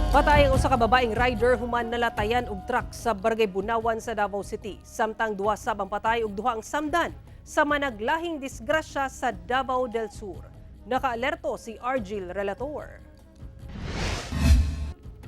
Patay ang usa ka babaeng rider human nalatayan og truck sa Barangay Bunawan sa Davao City. Samtang duha sab ang patay ug duha ang samdan sa managlahing disgrasya sa Davao del Sur. Nakaalerto si Argil Relator.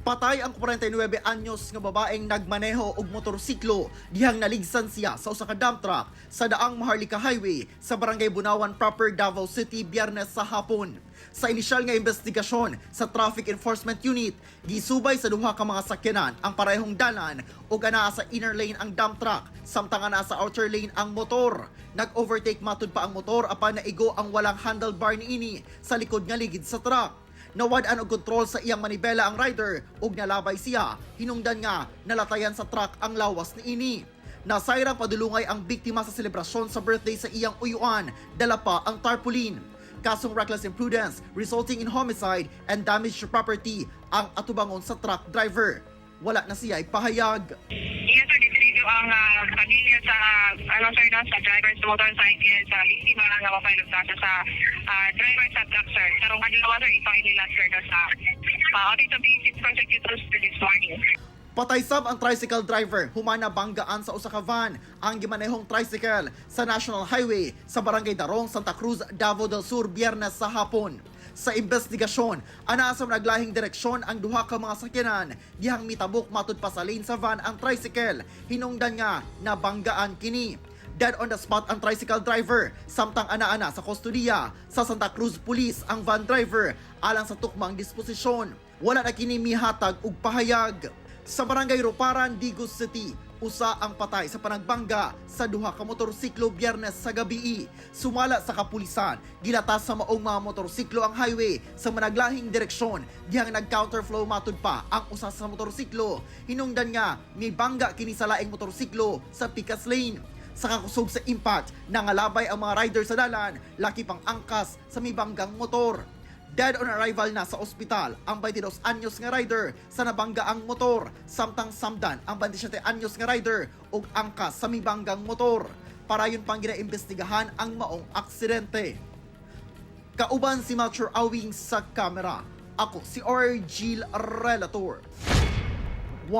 Patay ang 49 anyos nga babaeng nagmaneho og motorsiklo dihang naligsan siya sa usa ka dump truck sa daang Maharlika Highway sa Barangay Bunawan Proper, Davao City, Biyernes sa hapon. Sa inisyal nga investigasyon sa Traffic Enforcement Unit, gisubay sa duha ka mga sakyanan ang parehong dalan ug anaa sa inner lane ang dump truck samtang anaa sa outer lane ang motor. Nag-overtake matud pa ang motor apan naigo ang walang handlebar niini sa likod nga ligid sa truck. Nawad-an og kontrol sa iyang manibela ang rider ug nalabay siya. Hinungdan nga nalatayan sa truck ang lawas niini. Nasayrang padulungay ang biktima sa selebrasyon sa birthday sa iyang uyuan, dala pa ang tarpaulin. Kasong reckless imprudence resulting in homicide and damage to property ang atubangon sa truck driver. Wala na siya pahayag. Yes, sir, diferido ang pamilya sa ano, sir, no, sa driver sa motorcycle, sa biktima nga mapilot kaso sa driver sa truck, sir. Karong adlaw, sir, i-file nila, sir, no, sa Office of the Chief Prosecutor, sir, this morning. Patay sab ang tricycle driver human nabanggaan sa usa ka van ang gimanehong tricycle sa National Highway sa Barangay Darong, Santa Cruz, Davao del Sur, Biyernes sa hapon. Sa investigasyon, anaa sa naglahing direksyon ang duha ka mga sakyanan dihang mitabok matud pa sa lane sa van ang tricycle. Hinungdan nga nabanggaan kini. Dead on the spot ang tricycle driver, samtang ana-ana sa kustodiya sa Santa Cruz Police ang van driver alang sa tukmang disposisyon. Wala na kini mihatag og pahayag. Sa Barangay Ruparan, Digos City, usa ang patay sa panagbangga sa duha ka motorsiklo Biyernes sa gabii. Sumala sa kapulisan, gilatas sa maong mga motorsiklo ang highway sa managlahing direksyon dihang nag-counterflow matud pa ang usa sa motorsiklo. Hinungdan nga mibangga kini sa laing motorsiklo sa Picas Lane. Sa kakusog sa impact, nangalabay ang mga rider sa dalan, laki pang angkas sa mibanggang motor. Dead on arrival na sa ospital ang 22 anyos nga rider sa nabangga ang motor, samtang samdan ang 27 anyos nga rider ug angkas sa mibanggang motor. Parayon pang ginaimbestigahan ang maong aksidente. Kauban si Melchor Awing sa kamera. Ako si Argil Relator. 1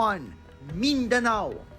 Mindanao.